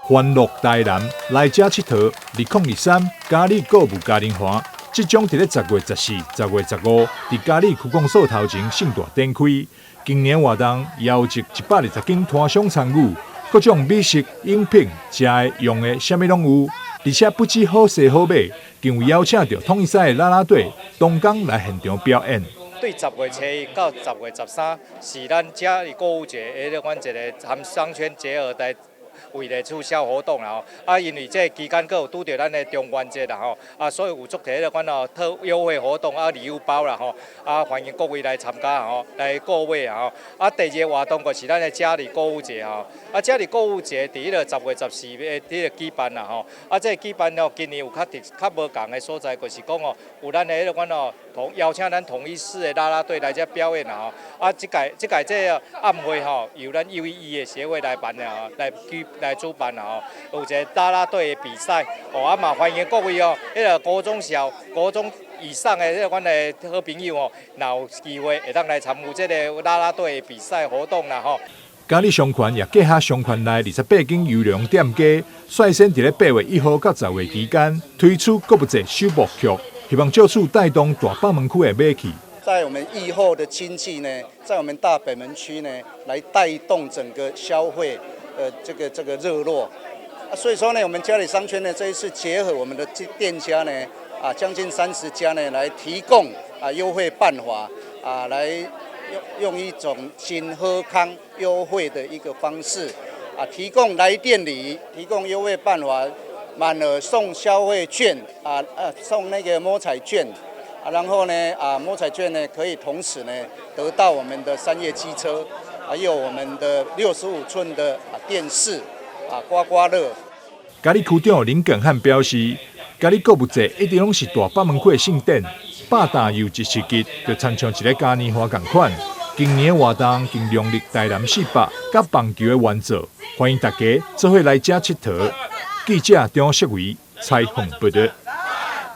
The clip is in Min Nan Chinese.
歡樂台南來遮𨑨迌，2023嘉里購物嘉年華即將佇咧10月14、10月15，佇嘉里區公所頭前盛大展開。今年活動邀集120間攤商參與，各種美食、飲品、食的、用的，啥物攏有。而且不止好勢好買，更有邀請著統一賽的啦啦隊當工來現場表演。對10月7到10月13，是咱嘉里購物節，彼個阮一個和商圈結合的為的促銷活動啦吼，啊，因為這個期間閣有拄著咱的中元節啦吼，啊，所以有足濟彼個款哦特優惠活動啊，禮物包啦吼，啊，歡迎各位來參加吼，來購買吼。啊，第二個活動就是咱的嘉里購物節吼，啊，嘉里購物節佇彼個十月十四的彼個舉辦啦吼，啊，這個舉辦哦，今年有較特較無仝的所在，就是講哦，有咱的彼個款哦，統邀請咱統一獅的啦啦隊來遮表演啦吼，啊，這屆這屆這個暗會吼，由咱 UEE 的協會來辦的吼，來舉來主辦啦吼，有一個啦啦隊的比賽，哦，啊嘛歡迎各位哦，彼個國中小、國中以上的這個阮的好朋友哦，若有機會會當來參與這個啦啦隊的比賽活動啦吼。嘉里商圈也結合商圈內28間優良店家，率先佇咧8月1號到10月期間推出購物節首幕劇，希望藉此帶動大北門區的買氣。在我們疫後的經濟呢，在我們大北門區呢，來帶動整個消費，這個熱絡。啊，所以說呢，我們嘉里商圈呢，這一次結合我們的店家呢，啊，將近30家呢，來提供啊優惠辦法，啊，來用一種真好康優惠的一個方式，啊，提供來店禮，提供優惠辦法，滿額送消費券，啊啊，送那個摸彩券。啊，然後呢，啊，摸彩券呢，可以同時呢，得到我們的山岳機車，還有我們的65寸的啊電視，啊刮刮樂。嘉里區長林耿漢表示，嘉里購物節一直攏是大北門區的盛典，百大又一時期，就親像一个嘉年華仝款。今年活動更融入台南400佮棒球的元素，歡迎大家做伙來遮𨑨迌。記者張世維採訪報導。